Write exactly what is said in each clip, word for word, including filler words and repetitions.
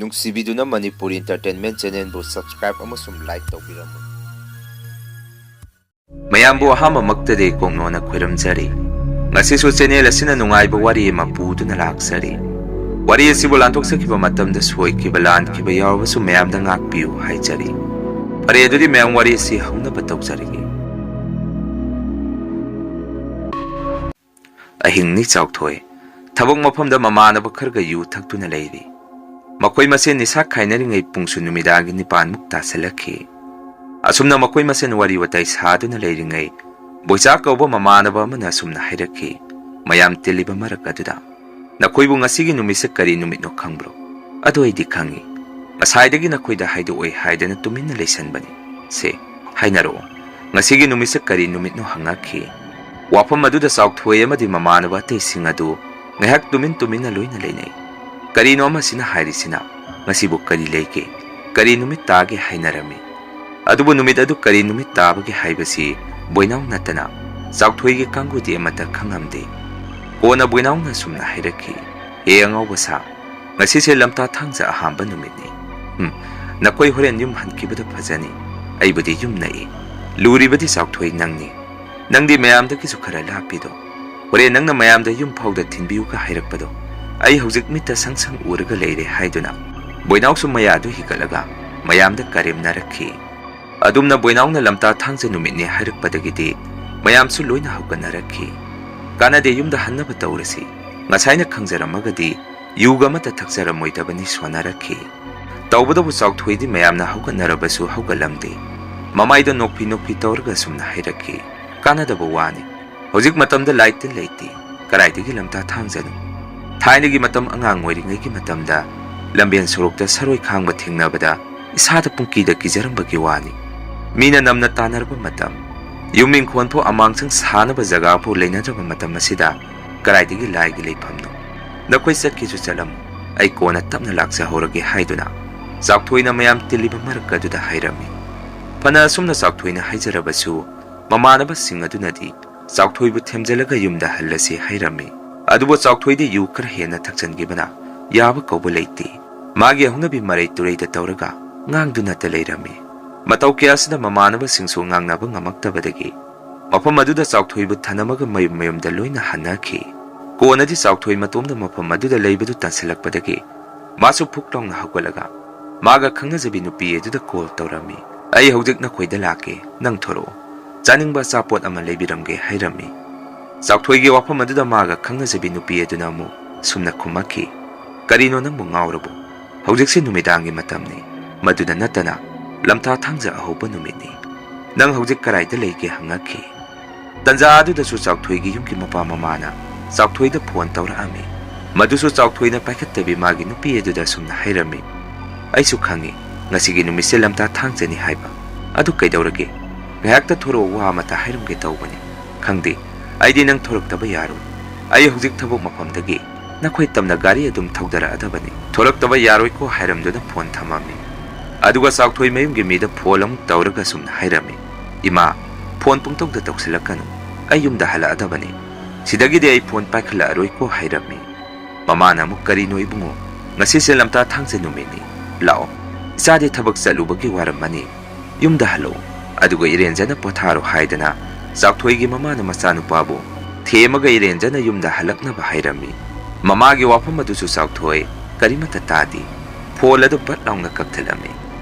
ꯅꯨꯡꯁꯤꯕꯤꯗꯨꯅ Manipur Entertainment Channelꯕꯨ subscribe ꯑꯃꯁꯨꯡ like ꯇꯧꯕꯤꯔꯝꯃꯨ꯫ ꯃꯌꯥꯝꯕꯨ ꯑꯍꯥꯟꯕꯃꯛꯇꯗꯤ ꯀꯣꯡꯅꯣꯅ ꯈꯣꯏꯔꯝꯖꯔꯤ꯫ ꯉꯁꯤꯁꯨ channel ꯑꯁꯤꯅ ꯅꯨꯡꯉꯥꯏꯕ ꯋꯥꯔꯤ ꯑꯃ ꯄꯨꯗꯨꯅ ꯂꯥꯛꯆꯔꯤ꯫ ꯋꯥꯔꯤ ꯑꯁꯤꯕꯨ ꯂꯥꯟꯊꯣꯛꯆꯈꯤꯕ ꯃꯇꯝꯗ ꯁꯣꯏꯈꯤꯕ ꯂꯥꯟꯈꯤꯕ ꯌꯥꯎꯔꯕꯁꯨ ꯃꯌꯥꯝꯗ ꯉꯥꯛꯄꯤꯌꯨ ꯍꯥꯏꯖꯔꯤ꯫ ꯐꯔꯦ, ꯑꯗꯨꯗꯤ ꯃꯌꯥꯝ ꯋꯥꯔꯤ ꯑꯁꯤ ꯍꯧꯅꯕ ꯇꯧꯖꯔꯒꯦ꯫ ꯑꯍꯤꯡꯅꯤ ꯆꯥꯎꯊꯣꯏ꯫ ꯊꯕꯛ ꯃꯐꯝꯗ ꯃꯃꯥꯟꯅꯕ ꯈꯔꯒ ꯌꯨ ꯊꯛꯇꯨꯅ ꯂꯩꯔꯤ꯫ ꯃꯈꯣꯏ ꯃꯁꯦꯟ ꯅꯤꯁꯥ ꯈꯥꯏꯅꯔꯤꯉꯩ ꯄꯨꯡꯁꯨ ꯅꯨꯃꯤꯗꯥꯡꯒꯤ ꯅꯤꯄꯥꯟꯃꯨꯛ ꯇꯥꯁꯤꯜꯂꯛꯈꯤ꯫ ꯑꯁꯨꯝꯅ ꯃꯈꯣꯏ ꯃꯁꯦꯟ ꯋꯥꯔꯤ ꯋꯥꯇꯥꯏ ꯁꯥꯗꯨꯅ ꯂꯩꯔꯤꯉꯩ, ꯕꯣꯏꯆꯥ ꯀꯧꯕ ꯃꯃꯥꯟꯅꯕ ꯑꯃꯅ ꯑꯁꯨꯝꯅ ꯍꯥꯏꯔꯛꯈꯤ, ꯃꯌꯥꯝ ꯇꯤꯜꯂꯤꯕ ꯃꯔꯛ ꯑꯗꯨꯗ, "ꯅꯈꯣꯏꯕꯨ ꯉꯁꯤꯒꯤ ꯅꯨꯃꯤꯠꯁꯦ ꯀꯔꯤ ꯅꯨꯃꯤꯠꯅꯣ ꯈꯪꯕ꯭ꯔꯣ? ꯑꯗꯨ ꯑꯩꯗꯤ ꯈꯪꯏ꯫ ꯉꯁꯥꯏꯗꯒꯤ ꯅꯈꯣꯏꯗ ꯍꯥꯏꯗꯣꯛꯑꯣꯏ ꯍꯥꯏꯗꯅ ꯇꯨꯃꯤꯟꯅ ꯂꯩꯁꯟꯕꯅꯤ꯫ ꯁꯦ, ꯍꯥꯏꯅꯔꯛꯑꯣ, ꯉꯁꯤꯒꯤ ꯅꯨꯃꯤꯠꯁꯦ ꯀꯔꯤ ꯅꯨꯃꯤꯠꯅꯣ?" ꯍꯪꯉꯛꯈꯤ꯫ ꯋꯥꯐꯝ ꯑꯗꯨꯗ ꯆꯥꯎꯊꯣꯏ ꯑꯃꯗꯤ ꯃꯃꯥꯟꯅꯕ ꯑꯇꯩꯁꯤꯡ ꯑꯗꯨ ꯉꯥꯏꯍꯥꯛ ꯇꯨꯃꯤꯟ ꯇꯨꯃꯤꯟꯅ ꯂꯣꯏꯅ ꯂꯩꯅꯩ꯫ ꯀꯔꯤꯅꯣ ꯑꯃꯁꯤꯅ ꯍꯥꯏꯔꯤꯁꯤꯅ? ꯉꯁꯤꯕꯨ ꯀꯔꯤ ꯂꯩꯒꯦ? ꯀꯔꯤ ꯅꯨꯃꯤꯠ ꯇꯥꯒꯦ ꯍꯥꯏꯅꯔꯝꯃꯤ꯫ ꯑꯗꯨꯕꯨ ꯅꯨꯃꯤꯠ ꯑꯗꯨ ꯀꯔꯤ ꯅꯨꯃꯤꯠ ꯇꯥꯕꯒꯦ ꯍꯥꯏꯕꯁꯤ ꯕꯣꯏꯅꯥꯎ ꯅꯠꯇꯅ ꯆꯥꯎꯊꯣꯏꯒꯤ ꯀꯥꯡꯕꯨꯗꯤ ꯑꯃꯠꯇ ꯈꯪꯉꯝꯗꯦ꯫ ꯀꯣꯟꯅ ꯕꯣꯏꯅꯥꯎꯅ ꯑꯁꯨꯝꯅ ꯍꯥꯏꯔꯛꯈꯤ, "ꯍꯦ ꯑꯉꯥꯎꯕ ꯁꯥ, ꯉꯁꯤꯁꯦ ꯂꯝꯇꯥ ꯊꯥꯡꯖ ꯑꯍꯥꯟꯕ ꯅꯨꯃꯤꯠꯅꯤ꯫ ꯍꯨꯝ, ꯅꯈꯣꯏ ꯍꯣꯔꯦꯟ ꯌꯨꯝ ꯍꯟꯈꯤꯕꯗ ꯐꯖꯅꯤ꯫ ꯑꯩꯕꯨꯗꯤ ꯌꯨꯝ ꯅꯛꯏ꯫ ꯂꯨꯔꯤꯕꯗꯤ ꯆꯥꯎꯊꯣꯏ ꯅꯪꯅꯤ꯫ ꯅꯪꯗꯤ ꯃꯌꯥꯝꯗꯒꯤꯁꯨ ꯈꯔ ꯂꯥꯞꯄꯤꯗꯣ꯫ ꯍꯣꯔꯦꯟ ꯅꯪꯅ ꯃꯌꯥꯝꯗ ꯌꯨꯝ ꯐꯥꯎꯗ ꯊꯤꯟꯕꯤꯌꯨꯒ ꯍꯥꯏꯔꯛꯄꯗꯣ, ꯑꯩ ꯍꯧꯖꯤꯛ ꯃꯤꯠꯇ ꯁꯪ ꯁꯪ ꯎꯔꯒ ꯂꯩꯔꯦ" ꯍꯥꯏꯗꯨꯅ ꯕꯣꯏꯅꯥꯎꯁꯨ ꯃꯌꯥꯗꯨ ꯍꯤꯒꯠꯂꯒ ꯃꯌꯥꯝꯗ ꯀꯔꯦꯝꯅꯔꯛꯈꯤ꯫ ꯑꯗꯨꯝꯅ ꯕꯣꯏꯅꯥꯎꯅ ꯂꯝꯇꯥ ꯊꯥꯡꯖ ꯅꯨꯃꯤꯠꯅꯤ ꯍꯥꯏꯔꯛꯄꯗꯒꯤꯗꯤ ꯃꯌꯥꯝꯁꯨ ꯂꯣꯏꯅ ꯍꯧꯒꯠꯅꯔꯛꯈꯤ꯫ ꯀꯥꯟꯅꯗꯦ, ꯌꯨꯝꯗ ꯍꯟꯅꯕ ꯇꯧꯔꯁꯤ꯫ ꯉꯁꯥꯏꯅ ꯈꯪꯖꯔꯝꯃꯒꯗꯤ ꯌꯨꯒ ꯑꯃꯠꯇ ꯊꯛꯆꯔꯝꯃꯣꯏꯗꯕꯅꯤ ꯁꯣꯟꯅꯔꯛꯈꯤ꯫ ꯇꯧꯕꯇꯕꯨ ꯆꯥꯎꯊꯣꯏꯗꯤ ꯃꯌꯥꯝꯅ ꯍꯧꯒꯠꯅꯔꯕꯁꯨ ꯍꯧꯒꯠꯂꯝꯗꯦ꯫ ꯃꯃꯥꯏꯗ ꯅꯣꯛꯐꯤ ꯅꯣꯛꯐꯤ ꯇꯧꯔꯒ ꯑꯁꯨꯝꯅ ꯍꯥꯏꯔꯛꯈꯤ, "ꯀꯥꯟꯅꯗꯕ ꯋꯥꯅꯤ꯫ ꯍꯧꯖꯤꯛ ꯃꯇꯝꯗ ꯂꯥꯏꯠ ꯇꯤꯟ ꯂꯩꯇꯦ꯫ ꯀꯗꯥꯏꯗꯒꯤ ꯂꯝꯇꯥ ꯊꯥꯡꯖꯅꯣ? ꯊꯥꯏꯅꯒꯤ ꯃꯇꯝ ꯑꯉꯥꯡ ꯑꯣꯏꯔꯤꯉꯩꯒꯤ ꯃꯇꯝꯗ ꯂꯝꯕꯦꯟ ꯁꯣꯔꯣꯛꯇ ꯁꯔꯣꯏ ꯈꯥꯡꯕ ꯊꯦꯡꯅꯕꯗ ꯏꯁꯥꯗ ꯄꯨꯡꯀꯤꯗ ꯀꯤꯖꯔꯝꯕꯒꯤ ꯋꯥꯅꯤ꯫ ꯃꯤꯅ ꯅꯝꯅ ꯇꯥꯅꯔꯕ ꯃꯇꯝ, ꯌꯨꯝ ꯏꯪꯈꯣꯜ ꯐꯥꯎ ꯑꯃꯥꯡꯁꯪ ꯁꯥꯅꯕ ꯖꯒꯥ ꯐꯥꯎ ꯂꯩꯅꯗ꯭ꯔꯕ ꯃꯇꯝ ꯑꯁꯤꯗ ꯀꯗꯥꯏꯗꯒꯤ ꯂꯥꯏꯒꯤ ꯂꯩꯐꯝꯅꯣ? ꯅꯈꯣꯏ ꯆꯠꯀꯦꯁꯨ ꯆꯠꯂꯝꯃꯨ, ꯑꯩ ꯀꯣꯟꯅ ꯇꯞꯅ ꯂꯥꯛꯆꯍꯧꯔꯒꯦ" ꯍꯥꯏꯗꯨꯅ ꯆꯥꯎꯊꯣꯏꯅ ꯃꯌꯥꯝ ꯇꯤꯜꯂꯤꯕ ꯃꯔꯛ ꯑꯗꯨꯗ ꯍꯥꯏꯔꯝꯃꯤ꯫ ꯐꯅ ꯑꯁꯨꯝꯅ ꯆꯥꯎꯊꯣꯏꯅ ꯍꯥꯏꯖꯔꯕꯁꯨ, ꯃꯃꯥꯟꯅꯕꯁꯤꯡ ꯑꯗꯨꯅꯗꯤ ꯆꯥꯎꯊꯣꯏꯕꯨ ꯊꯦꯝꯖꯤꯜꯂꯒ ꯌꯨꯝꯗ ꯍꯜꯂꯁꯤ ꯍꯥꯏꯔꯝꯃꯤ꯫ ꯑꯗꯨꯕꯨ ꯆꯥꯎꯊꯣꯏꯗꯤ ꯌꯨ ꯈꯔ ꯍꯦꯟꯅ ꯊꯛꯆꯟꯈꯤꯕꯅ ꯌꯥꯕ ꯀꯧꯕ ꯂꯩꯇꯦ꯫ ꯃꯥꯒꯤ ꯍꯧꯅꯕꯤ ꯃꯔꯩ ꯇꯨꯔꯩꯗ ꯇꯧꯔꯒ ꯉꯥꯡꯗꯨꯅꯇ ꯂꯩꯔꯝꯃꯤ꯫ ꯃꯇꯧ ꯀꯌꯥꯁꯤꯗ ꯃꯃꯥꯟꯅꯕꯁꯤꯡꯁꯨ ꯉꯥꯡꯅꯕ ꯉꯝꯃꯛꯇꯕꯗꯒꯤ ꯃꯐꯝ ꯑꯗꯨꯗ ꯆꯥꯎꯊꯣꯏꯕꯨ ꯊꯅꯝꯃꯒ ꯃꯌꯨꯝ ꯃꯌꯨꯝꯗ ꯂꯣꯏꯅ ꯍꯟꯅꯈꯤ꯫ ꯀꯣꯟꯅꯗꯤ ꯆꯥꯎꯊꯣꯏ ꯃꯇꯣꯝꯗ ꯃꯐꯝ ꯑꯗꯨꯗ ꯂꯩꯕꯗꯨ ꯇꯟꯁꯤꯜꯂꯛꯄꯗꯒꯤ ꯃꯥꯁꯨ ꯐꯨꯛ ꯂꯥꯎꯅ ꯍꯧꯒꯠꯂꯒ ꯃꯥꯒ ꯈꯪꯅꯖꯕꯤ ꯅꯨꯄꯤ ꯑꯗꯨꯗ ꯀꯣꯜ ꯇꯧꯔꯝꯃꯤ꯫ "ꯑꯩ ꯍꯧꯖꯤꯛ ꯅꯈꯣꯏꯗ ꯂꯥꯛꯀꯦ, ꯅꯪ ꯊꯣꯔꯛꯑꯣ, ꯆꯥꯅꯤꯡꯕ ꯑꯆꯥꯄꯣꯠ ꯑꯃ ꯂꯩꯕꯤꯔꯝꯒꯦ" ꯍꯥꯏꯔꯝꯃꯤ꯫ ꯆꯥꯎꯊꯣꯏꯒꯤ ꯋꯥꯐꯝ ꯑꯗꯨꯗ ꯃꯥꯒ ꯈꯪꯅꯖꯕꯤ ꯅꯨꯄꯤ ꯑꯗꯨꯅ ꯑꯃꯨꯛ ꯁꯨꯝꯅ ꯈꯨꯝꯃꯛꯈꯤ, "ꯀꯔꯤꯅꯣ, ꯅꯪꯕꯨ ꯉꯥꯎꯔꯕꯣ? ꯍꯧꯖꯤꯛꯁꯦ ꯅꯨꯃꯤꯗꯥꯡꯒꯤ ꯃꯇꯝꯅꯤ, ꯃꯗꯨꯗ ꯅꯠꯇꯅ ꯂꯝꯇꯥ ꯊꯥꯡꯖ ꯑꯍꯧꯕ ꯅꯨꯃꯤꯠꯅꯤ꯫ ꯅꯪ ꯍꯧꯖꯤꯛ ꯀꯗꯥꯏꯗ ꯂꯩꯒꯦ?" ꯍꯪꯉꯛꯈꯤ꯫ ꯇꯟꯖꯥ ꯑꯗꯨꯗꯁꯨ ꯆꯥꯎꯊꯣꯏꯒꯤ ꯌꯨꯝꯒꯤ ꯃꯄꯥ ꯃꯃꯥꯅ ꯆꯥꯎꯊꯣꯏꯗ ꯐꯣꯟ ꯇꯧꯔꯛꯑꯝꯃꯤ꯫ ꯃꯗꯨꯁꯨ ꯆꯥꯎꯊꯣꯏꯅ ꯄꯥꯏꯈꯠꯇꯕꯤ ꯃꯥꯒꯤ ꯅꯨꯄꯤ ꯑꯗꯨꯗ ꯑꯁꯨꯝꯅ ꯍꯥꯏꯔꯝꯃꯤ, "ꯑꯩꯁꯨ ꯈꯪꯉꯤ, ꯉꯁꯤꯒꯤ ꯅꯨꯃꯤꯠꯁꯦ ꯂꯝꯇꯥ ꯊꯥꯡꯖꯅꯤ ꯍꯥꯏꯕ꯫ ꯑꯗꯨ ꯀꯩꯗꯧꯔꯒꯦ? ꯉꯥꯏꯍꯥꯛꯇ ꯊꯣꯔꯛꯑꯣ, ꯋꯥ ꯑꯃꯇ ꯍꯥꯏꯔꯝꯒꯦ ꯇꯧꯕꯅꯤ꯫ ꯈꯪꯗꯦ, ꯑꯩꯗꯤ ꯅꯪ ꯊꯣꯔꯛꯇꯕ ꯌꯥꯔꯣꯏ꯫ ꯑꯩ ꯍꯧꯖꯤꯛ ꯊꯕꯛ ꯃꯐꯝꯗꯒꯤ ꯅꯈꯣꯏ ꯇꯝꯅ ꯒꯥꯔꯤ ꯑꯗꯨꯝ ꯊꯧꯗꯔꯛꯑꯗꯕꯅꯤ꯫ ꯊꯣꯔꯛꯇꯕ ꯌꯥꯔꯣꯏꯀꯣ" ꯍꯥꯏꯔꯝꯗꯨꯅ ꯐꯣꯟ ꯊꯝꯃꯝꯃꯤ꯫ ꯑꯗꯨꯒ ꯆꯥꯎꯊꯣꯏ ꯃꯌꯨꯝꯒꯤ ꯃꯤꯗ ꯐꯣꯟ ꯑꯃꯨꯛ ꯇꯧꯔꯒ ꯁꯨꯝꯅ ꯍꯥꯏꯔꯝꯃꯤ, "ꯏꯃꯥ, ꯐꯣꯟ ꯄꯨꯡꯇꯧꯗ ꯇꯧꯁꯤꯜꯂꯛꯀꯅꯨ꯫ ꯑꯩ ꯌꯨꯝꯗ ꯍꯜꯂꯛꯑꯗꯕꯅꯤ꯫ ꯁꯤꯗꯒꯤꯗꯤ ꯑꯩ ꯐꯣꯟ ꯄꯥꯏꯈꯠꯂꯛꯑꯔꯣꯏꯀꯣ" ꯍꯥꯏꯔꯝꯃꯤ꯫ ꯃꯃꯥꯅ ꯑꯃꯨꯛ, "ꯀꯔꯤꯅꯣ ꯏꯕꯨꯡꯉꯣ, ꯉꯁꯤꯁꯦ ꯂꯝꯇꯥ ꯊꯥꯡꯖ ꯅꯨꯃꯤꯠꯅꯤ꯫ ꯂꯥꯛꯑꯣ, ꯏꯆꯥꯗꯤ ꯊꯕꯛ ꯆꯠꯂꯨꯕꯒꯤ ꯋꯥꯔꯝꯃꯅꯤ꯫ ꯌꯨꯝꯗ ꯍꯜꯂꯛꯑꯣ, ꯑꯗꯨꯒ ꯏꯔꯦꯟꯖꯅ ꯄꯣꯊꯥꯔꯣ" ꯍꯥꯏꯗꯅ ꯆꯥꯎꯊꯣꯏꯒꯤ ꯃꯃꯥꯅ ꯃꯆꯥꯅꯨꯄꯥꯕꯨ ꯊꯦꯝꯃꯒ ꯏꯔꯦꯟꯖꯅ ꯌꯨꯝꯗ ꯍꯜꯂꯛꯅꯕ ꯍꯥꯏꯔꯝꯃꯤ꯫ ꯃꯃꯥꯒꯤ ꯋꯥꯐꯝ ꯑꯗꯨꯁꯨ ꯆꯥꯎꯊꯣꯏ ꯀꯔꯤꯃꯠꯇ ꯇꯥꯗꯦ꯫ ꯐꯣꯟ ꯑꯗꯨ ꯄꯠ ꯂꯥꯎꯅ ꯀꯛꯊꯠꯂꯝꯃꯤ꯫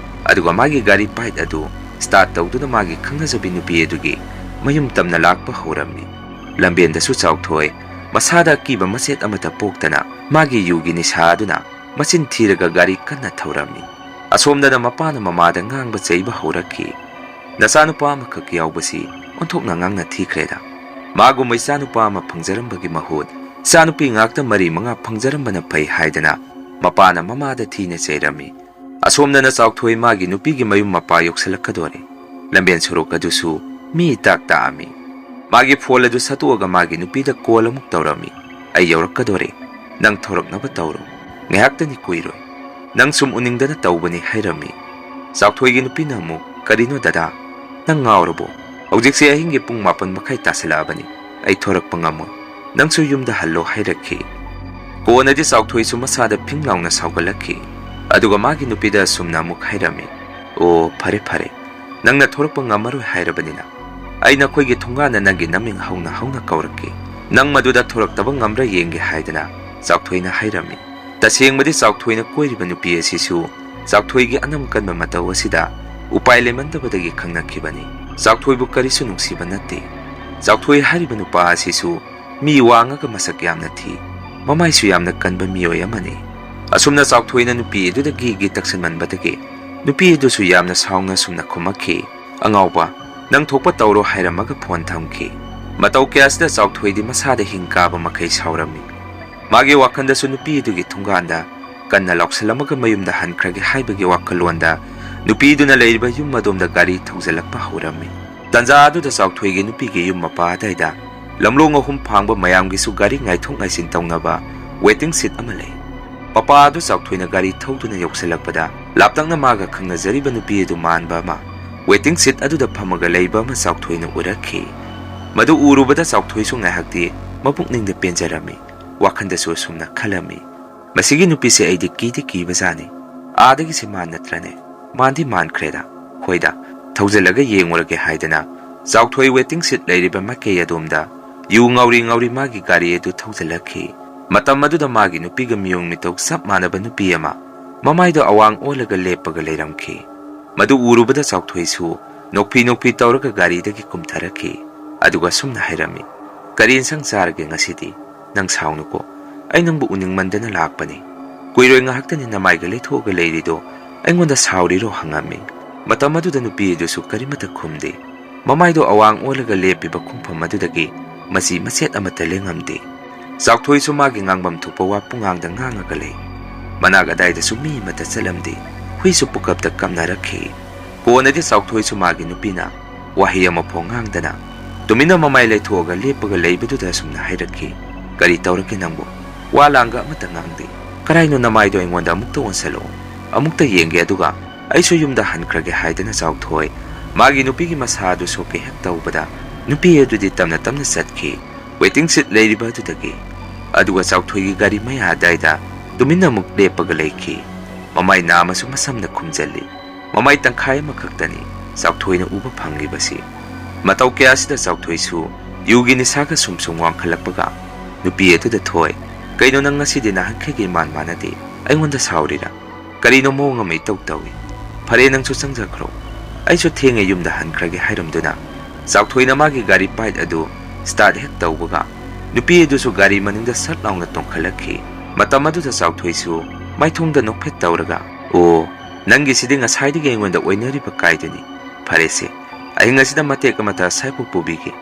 ꯑꯗꯨꯒ ꯃꯥꯒꯤ ꯒꯥꯔꯤ ꯄꯥꯏꯠ ꯑꯗꯨ ꯁ꯭ꯇꯥꯔꯠ ꯇꯧꯗꯨꯅ ꯃꯥꯒꯤ ꯈꯪꯅꯖꯕꯤ ꯅꯨꯄꯤ ꯑꯗꯨꯒꯤ ꯃꯌꯨꯝ ꯇꯝꯅ ꯂꯥꯛꯄ ꯍꯧꯔꯝꯃꯤ꯫ ꯂꯝꯕꯦꯟꯗꯁꯨ ꯆꯥꯎꯊꯣꯏ ꯃꯁꯥꯗ ꯑꯀꯤꯕ ꯃꯆꯦꯠ ꯑꯃꯠꯇ ꯄꯣꯛꯇꯅ ꯃꯥꯒꯤ ꯌꯨꯒꯤ ꯅꯤꯁꯥ ꯑꯗꯨꯅ ꯃꯆꯤꯟ ꯊꯤꯔꯒ ꯒꯥꯔꯤ ꯀꯟꯅ ꯊꯧꯔꯝꯃꯤ꯫ ꯑꯁꯣꯝꯗꯅ ꯃꯄꯥꯅ ꯃꯃꯥꯗ ꯉꯥꯡꯕ ꯆꯩꯕ ꯍꯧꯔꯛꯈꯤ꯫ "ꯅꯆꯥꯅꯨꯄꯥ ꯑꯃꯈꯛ ꯌꯥꯎꯕꯁꯤ ꯑꯣꯟꯊꯣꯛꯅ ꯉꯥꯡꯅ ꯊꯤꯈ꯭ꯔꯦꯗ꯫ ꯃꯥꯒꯨꯝꯕ ꯏꯆꯥꯅꯨꯄꯥ ꯑꯃ ꯐꯪꯖꯔꯝꯕꯒꯤ ꯃꯍꯨꯠ ꯏꯆꯥꯅꯨꯄꯤ ꯉꯥꯛꯇ ꯃꯔꯤ ꯃꯉꯥ ꯐꯪꯖꯔꯝꯕꯅ ꯐꯩ" ꯍꯥꯏꯗꯅ ꯃꯄꯥꯅ ꯃꯃꯥꯗ ꯊꯤꯅ ꯆꯩꯔꯝꯃꯤ꯫ ꯑꯁꯣꯝꯗꯅ ꯆꯥꯎꯊꯣꯏ ꯃꯥꯒꯤ ꯅꯨꯄꯤꯒꯤ ꯃꯌꯨꯝ ꯃꯄꯥ ꯌꯧꯁꯤꯜꯂꯛꯀꯗꯣꯔꯦ꯫ ꯂꯝꯕꯦꯟ ꯁꯣꯔꯣꯛ ꯑꯗꯨꯁꯨ ꯃꯤ ꯏꯇꯥꯛ ꯇꯥꯛꯑꯝꯃꯤ꯫ ꯃꯥꯒꯤ ꯐꯣꯟ ꯑꯗꯨ ꯁꯠꯇꯣꯛꯑꯒ ꯃꯥꯒꯤ ꯅꯨꯄꯤꯗ ꯀꯣꯜ ꯑꯃꯨꯛ ꯇꯧꯔꯝꯃꯤ꯫ "ꯑꯩ ꯌꯧꯔꯛꯀꯗꯣꯔꯦ, ꯅꯪ ꯊꯣꯔꯛꯅꯕ ꯇꯧꯔꯣ꯫ ꯉꯥꯏꯍꯥꯛꯇꯅꯤ, ꯀꯨꯏꯔꯣꯏ꯫ ꯅꯪ ꯁꯨꯝ ꯎꯅꯤꯡꯗꯅ ꯇꯧꯕꯅꯤ" ꯍꯥꯏꯔꯝꯃꯤ꯫ ꯆꯥꯎꯊꯣꯏꯒꯤ ꯅꯨꯄꯤꯅ ꯑꯃꯨꯛ, "ꯀꯔꯤꯅꯣ ꯗꯗꯥ, ꯅꯪ ꯉꯥꯎꯔꯕꯣ? ꯍꯧꯖꯤꯛꯁꯦ ꯑꯍꯤꯡꯒꯤ ꯄꯨꯡ ꯃꯥꯄꯟ ꯃꯈꯥꯏ ꯇꯥꯁꯤꯜꯂꯛꯑꯕꯅꯤ꯫ ꯑꯩ ꯊꯣꯔꯛꯄ ꯉꯝꯃꯣꯏ꯫ ꯅꯪꯁꯨ ꯌꯨꯝꯗ ꯍꯜꯂꯣ" ꯍꯥꯏꯔꯛꯈꯤ꯫ ꯀꯣꯟꯅꯗꯤ ꯆꯥꯎꯊꯣꯏꯁꯨ ꯃꯁꯥꯗ ꯐꯤꯡ ꯂꯥꯎꯅ ꯁꯥꯎꯒꯠꯂꯛꯈꯤ꯫ ꯑꯗꯨꯒ ꯃꯥꯒꯤ ꯅꯨꯄꯤꯗ ꯑꯁꯨꯝꯅ ꯑꯃꯨꯛ ꯍꯥꯏꯔꯝꯃꯤ, "ꯑꯣ, ꯐꯔꯦ, ꯐꯔꯦ, ꯅꯪꯅ ꯊꯣꯔꯛꯄ ꯉꯝꯃꯔꯣꯏ ꯍꯥꯏꯔꯕꯅꯤꯅ, ꯑꯩ ꯅꯈꯣꯏꯒꯤ ꯊꯣꯡꯒꯥꯟꯗ ꯅꯪꯒꯤ ꯅꯃꯤꯡ ꯍꯧꯅ ꯍꯧꯅ ꯀꯧꯔꯛꯀꯦ꯫ ꯅꯪ ꯃꯗꯨꯗ ꯊꯣꯔꯛꯇꯕ ꯉꯝꯕ꯭ꯔꯥ ꯌꯦꯡꯒꯦ" ꯍꯥꯏꯗꯅ ꯆꯥꯎꯊꯣꯏꯅ ꯍꯥꯏꯔꯝꯃꯤ꯫ ꯇꯁꯦꯡꯕꯗꯤ ꯆꯥꯎꯊꯣꯏꯅ ꯀꯣꯏꯔꯤꯕ ꯅꯨꯄꯤ ꯑꯁꯤꯁꯨ ꯆꯥꯎꯊꯣꯏꯒꯤ ꯑꯅꯝ ꯀꯟꯕ ꯃꯇꯧ ꯑꯁꯤꯗ ꯎꯄꯥꯏ ꯂꯩꯃꯟꯗꯕꯗꯒꯤ ꯈꯪꯅꯈꯤꯕꯅꯤ꯫ ꯆꯥꯎꯊꯣꯏꯕꯨ ꯀꯔꯤꯁꯨ ꯅꯨꯡꯁꯤꯕ ꯅꯠꯇꯦ꯫ ꯆꯥꯎꯊꯣꯏ ꯍꯥꯏꯔꯤꯕ ꯅꯨꯄꯥ ꯑꯁꯤꯁꯨ ꯃꯤ ꯋꯥꯡꯉꯒ ꯃꯁꯛ ꯌꯥꯝꯅ ꯊꯤ, ꯃꯃꯥꯏꯁꯨ ꯌꯥꯝꯅ ꯀꯟꯕ ꯃꯤꯑꯣꯏ ꯑꯃꯅꯤ꯫ ꯑꯁꯨꯝꯅ ꯆꯥꯎꯊꯣꯏꯅ ꯅꯨꯄꯤ ꯑꯗꯨꯗ ꯒꯤ ꯒꯤ ꯇꯛꯁꯟꯃꯟꯕꯗꯒꯤ ꯅꯨꯄꯤ ꯑꯗꯨꯁꯨ ꯌꯥꯝꯅ ꯁꯥꯎꯅ ꯑꯁꯨꯝꯅ ꯈꯨꯝꯃꯛꯈꯤ, "ꯑꯉꯥꯎꯕ, ꯅꯪ ꯊꯣꯛꯄ ꯇꯧꯔꯣ" ꯍꯥꯏꯔꯝꯃꯒ ꯐꯣꯟ ꯊꯝꯈꯤ꯫ ꯃꯇꯧ ꯀꯌꯥꯁꯤꯗ ꯆꯥꯎꯊꯣꯏꯗꯤ ꯃꯁꯥꯗ ꯍꯤꯡ ꯀꯥꯕ ꯃꯈꯩ ꯁꯥꯎꯔꯝꯃꯤ꯫ ꯃꯥꯒꯤ ꯋꯥꯈꯜꯗꯁꯨ ꯅꯨꯄꯤ ꯑꯗꯨꯒꯤ ꯊꯣꯡꯒꯥꯟꯗ ꯀꯟꯅ ꯂꯥꯎꯁꯜꯂꯝꯃꯒ ꯃꯌꯨꯝꯗ ꯍꯟꯈ꯭ꯔꯒꯦ ꯍꯥꯏꯕꯒꯤ ꯋꯥꯈꯜꯂꯣꯟꯗ ꯅꯨꯄꯤꯗꯨꯅ ꯂꯩꯔꯤꯕ ꯌꯨꯝ ꯑꯗꯣꯝꯗ ꯒꯥꯔꯤ ꯊꯧꯖꯤꯜꯂꯛꯄ ꯍꯧꯔꯝꯃꯤ꯫ ꯇꯟꯖꯥ ꯑꯗꯨꯗ ꯆꯥꯎꯊꯣꯏꯒꯤ ꯅꯨꯄꯤꯒꯤ ꯌꯨꯝ ꯃꯄꯥ ꯑꯗꯥꯏꯗ ꯂꯝꯂꯣꯡ ꯑꯍꯨꯝ ꯐꯥꯡꯕ ꯃꯌꯥꯝꯒꯤꯁꯨ ꯒꯥꯔꯤ ꯉꯥꯏꯊꯣꯛ ꯉꯥꯏꯁꯤꯟ ꯇꯧꯅꯕ waiting seat ꯑꯃ ꯂꯩ꯫ ꯃꯄꯥ ꯑꯗꯨ ꯆꯥꯎꯊꯣꯏꯅ ꯒꯥꯔꯤ ꯊꯧꯗꯨꯅ ꯌꯧꯁꯤꯜꯂꯛꯄꯗ ꯂꯥꯞꯇꯛꯅ ꯃꯥꯒ ꯈꯪꯅꯖꯔꯤꯕ ꯅꯨꯄꯤ ꯑꯗꯨ ꯃꯥꯟꯕ ꯑꯃ waiting seat ꯑꯗꯨꯗ ꯐꯝꯃꯒ ꯂꯩꯕ ꯑꯃ ꯆꯥꯎꯊꯣꯏꯅ ꯎꯔꯛꯈꯤ꯫ ꯃꯗꯨ ꯎꯔꯨꯕꯗ ꯆꯥꯎꯊꯣꯏꯁꯨ ꯉꯥꯏꯍꯥꯛꯇꯤ ꯃꯄꯨꯛꯅꯤꯡꯗ ꯄꯦꯟꯖꯔꯝꯃꯤ꯫ ꯋꯥꯈꯜꯗꯁꯨ ꯑꯁꯨꯝꯅ ꯈꯜꯂꯝꯃꯤ, "ꯃꯁꯤꯒꯤ ꯅꯨꯄꯤꯁꯦ ꯑꯩꯗꯤ ꯀꯤꯗꯤ ꯀꯤꯕꯖꯥꯠꯅꯤ꯫ ꯑꯥꯗꯒꯤꯁꯦ ꯃꯥꯟ ꯅꯠꯇ꯭ꯔꯅꯦ? ꯃꯥꯟꯗꯤ ꯃꯥꯟꯈ꯭ꯔꯦꯗ꯫ ꯍꯣꯏꯗ, ꯊꯧꯖꯤꯜꯂꯒ ꯌꯦꯡꯉꯨꯔꯒꯦ" ꯍꯥꯏꯗꯅ ꯆꯥꯎꯊꯣꯏ waiting seat ꯂꯩꯔꯤꯕ ꯃꯥꯏꯀꯩ ꯑꯗꯣꯝꯗ ꯌꯨ ꯉꯥꯎꯔꯤ ꯉꯥꯎꯔꯤ ꯃꯥꯒꯤ ꯒꯥꯔꯤ ꯑꯗꯨ ꯊꯧꯖꯤꯜꯂꯛꯈꯤ꯫ ꯃꯇꯝ ꯑꯗꯨꯗ ꯃꯥꯒꯤ ꯅꯨꯄꯤꯒ ꯃꯤꯑꯣꯡ ꯃꯤꯇꯧ ꯆꯞ ꯃꯥꯟꯅꯕ ꯅꯨꯄꯤ ꯑꯃ ꯃꯃꯥꯏꯗꯣ ꯑꯋꯥꯡ ꯑꯣꯜꯂꯒ ꯂꯦꯞꯄꯒ ꯂꯩꯔꯝꯈꯤ꯫ ꯃꯗꯨ ꯎꯔꯨꯕꯗ ꯆꯥꯎꯊꯣꯏꯁꯨ ꯅꯣꯛꯐꯤ ꯅꯣꯛꯐꯤ ꯇꯧꯔꯒ ꯒꯥꯔꯤꯗꯒꯤ ꯀꯨꯝꯊꯔꯛꯈꯤ꯫ ꯑꯗꯨꯒ ꯑꯁꯨꯝꯅ ꯍꯥꯏꯔꯝꯃꯤ, "ꯀꯔꯤ ꯏꯟꯁꯥꯡ ꯆꯥꯔꯒꯦ ꯉꯁꯤꯗꯤ? ꯅꯪ ꯁꯥꯎꯅꯨꯀꯣ, ꯑꯩ ꯅꯪꯕꯨ ꯎꯅꯤꯡꯃꯟꯗꯅ ꯂꯥꯛꯄꯅꯤ꯫ ꯀꯨꯏꯔꯣꯏ ꯉꯥꯏꯍꯥꯛꯇꯅꯤ ꯅꯃꯥꯏꯒ ꯂꯩꯊꯣꯛꯑꯒ ꯂꯩꯔꯤꯗꯣ, ꯑꯩꯉꯣꯟꯗ ꯁꯥꯎꯔꯤꯔꯣ?" ꯍꯪꯉꯝꯃꯤ꯫ ꯃꯇꯝ ꯑꯗꯨꯗ ꯅꯨꯄꯤ ꯑꯗꯨꯁꯨ ꯀꯔꯤꯃꯠꯇ ꯈꯨꯝꯗꯦ꯫ ꯃꯃꯥꯏꯗꯣ ꯑꯋꯥꯡ ꯑꯣꯜꯂꯒ ꯂꯦꯞꯄꯤꯕ ꯈꯣꯡꯐꯝ ꯑꯗꯨꯗꯒꯤ ꯃꯆꯤ ꯃꯆꯦꯠ ꯑꯃꯠꯇ ꯂꯦꯡꯉꯝꯗꯦ꯫ ꯆꯥꯎꯊꯣꯏꯁꯨ ꯃꯥꯒꯤ ꯉꯥꯡꯐꯝ ꯊꯣꯛꯄ ꯋꯥ ꯄꯨꯡꯉꯥꯡꯗ ꯉꯥꯡꯉꯒ ꯂꯩ꯫ ꯃꯅꯥꯛ ꯑꯗꯥꯏꯗꯁꯨ ꯃꯤ ꯑꯃꯠꯇ ꯆꯠꯂꯝꯗꯦ꯫ ꯍꯨꯏꯁꯨ ꯄꯨꯀꯞꯇ ꯀꯞꯅꯔꯛꯈꯤ꯫ ꯀꯣꯟꯅꯗꯤ ꯆꯥꯎꯊꯣꯏꯁꯨ ꯃꯥꯒꯤ ꯅꯨꯄꯤꯅ ꯋꯥꯍꯩ ꯑꯃꯐꯥꯎ ꯉꯥꯡꯗꯅ ꯇꯨꯃꯤꯟꯅ ꯃꯃꯥꯏ ꯂꯩꯊꯣꯛꯑꯒ ꯂꯦꯞꯄꯒ ꯂꯩꯕꯗꯨꯗ ꯑꯁꯨꯝꯅ ꯍꯥꯏꯔꯛꯈꯤ, "ꯀꯔꯤ ꯇꯧꯔꯒꯦ ꯅꯪꯕꯨ? ꯋꯥ ꯂꯥꯡꯒ ꯑꯃꯠꯇ ꯉꯥꯡꯗꯦ꯫ ꯀꯔꯥꯏꯅꯣ ꯅꯃꯥꯏꯗꯣ ꯑꯩꯉꯣꯟꯗ ꯑꯃꯨꯛꯇ ꯑꯣꯟꯁꯜꯂꯛꯑꯣ꯫ ꯑꯃꯨꯛꯇ ꯌꯦꯡꯒꯦ, ꯑꯗꯨꯒ ꯑꯩꯁꯨ ꯌꯨꯝꯗ ꯍꯟꯈ꯭ꯔꯒꯦ" ꯍꯥꯏꯗꯅ ꯆꯥꯎꯊꯣꯏ ꯃꯥꯒꯤ ꯅꯨꯄꯤꯒꯤ ꯃꯁꯥ ꯑꯗꯨ ꯁꯣꯛꯀꯦ ꯍꯦꯛ ꯇꯧꯕꯗ ꯅꯨꯄꯤ ꯑꯗꯨꯗꯤ ꯇꯞꯅ ꯇꯞꯅ ꯆꯠꯈꯤ꯫ Waiting seat ꯂꯩꯔꯤꯕ ꯑꯗꯨꯗꯒꯤ꯫ ꯑꯗꯨꯒ ꯆꯥꯎꯊꯣꯏꯒꯤ ꯒꯥꯔꯤ ꯃꯌꯥ ꯑꯗꯥꯏꯗ ꯇꯨꯃꯤꯟꯅ ꯑꯃꯨꯛ ꯂꯦꯞꯄꯒ ꯂꯩꯈꯤ꯫ ꯃꯃꯥꯏ ꯅꯥꯝꯃꯁꯨ ꯃꯁꯝꯅ ꯈꯨꯝꯖꯤꯜꯂꯤ꯫ ꯃꯃꯥꯏ ꯇꯪꯈꯥꯏ ꯑꯃꯈꯛꯇꯅꯤ ꯆꯥꯎꯊꯣꯏꯅ ꯎꯕ ꯐꯪꯂꯤꯕꯁꯤ꯫ ꯃꯇꯧ ꯀꯌꯥꯁꯤꯗ ꯆꯥꯎꯊꯣꯏꯁꯨ ꯌꯨꯒꯤ ꯅꯤꯁꯥꯒ ꯁꯨꯝ ꯁꯨꯝ ꯋꯥꯡꯈꯠꯂꯛꯄꯒ ꯅꯨꯄꯤ ꯑꯗꯨꯗ, "ꯊꯣꯏ, ꯀꯩꯅꯣ ꯅꯪ ꯉꯁꯤꯗꯤ ꯅꯍꯥꯟꯈꯩꯒ ꯏꯃꯥꯟ ꯃꯥꯟꯅꯗꯦ? ꯑꯩꯉꯣꯟꯗ ꯁꯥꯎꯔꯤꯔꯥ? ꯀꯔꯤꯅꯣ ꯃꯑꯣꯡ ꯑꯃ ꯏꯇꯧ ꯇꯧꯏ? ꯐꯔꯦ, ꯅꯪꯁꯨ ꯆꯪꯖꯈ꯭ꯔꯣ꯫ ꯑꯩꯁꯨ ꯊꯦꯡꯉꯦ, ꯌꯨꯝꯗ ꯍꯟꯈ꯭ꯔꯒꯦ" ꯍꯥꯏꯔꯝꯗꯨꯅ ꯆꯥꯎꯊꯣꯏꯅ ꯃꯥꯒꯤ ꯒꯥꯔꯤ ꯄꯥꯏꯠ ꯑꯗꯨ ꯁ꯭ꯇꯥꯔꯠ ꯍꯦꯛ ꯇꯧꯕꯒ ꯅꯨꯄꯤ ꯑꯗꯨꯁꯨ ꯒꯥꯔꯤ ꯃꯅꯤꯡꯗ ꯁꯠ ꯂꯥꯎꯅ ꯇꯣꯡꯈꯠꯂꯛꯈꯤ꯫ ꯃꯇꯝ ꯑꯗꯨꯗ ꯆꯥꯎꯊꯣꯏꯁꯨ ꯃꯥꯏꯊꯣꯡꯗ ꯅꯣꯛꯐꯦꯠ ꯇꯧꯔꯒ, "ꯑꯣ, ꯅꯪꯒꯤꯁꯤꯗꯤ ꯉꯁꯥꯏꯗꯒꯤ ꯑꯩꯉꯣꯟꯗ ꯑꯣꯏꯅꯔꯤꯕ ꯀꯥꯏꯗꯨꯅꯤ꯫ ꯐꯔꯦꯁꯦ, ꯑꯍꯤꯡ ꯑꯁꯤꯗ ꯃꯇꯦꯛ ꯑꯃꯇ ꯑꯁꯥꯏꯐꯥꯎ ꯄꯨꯕꯤꯒꯦ,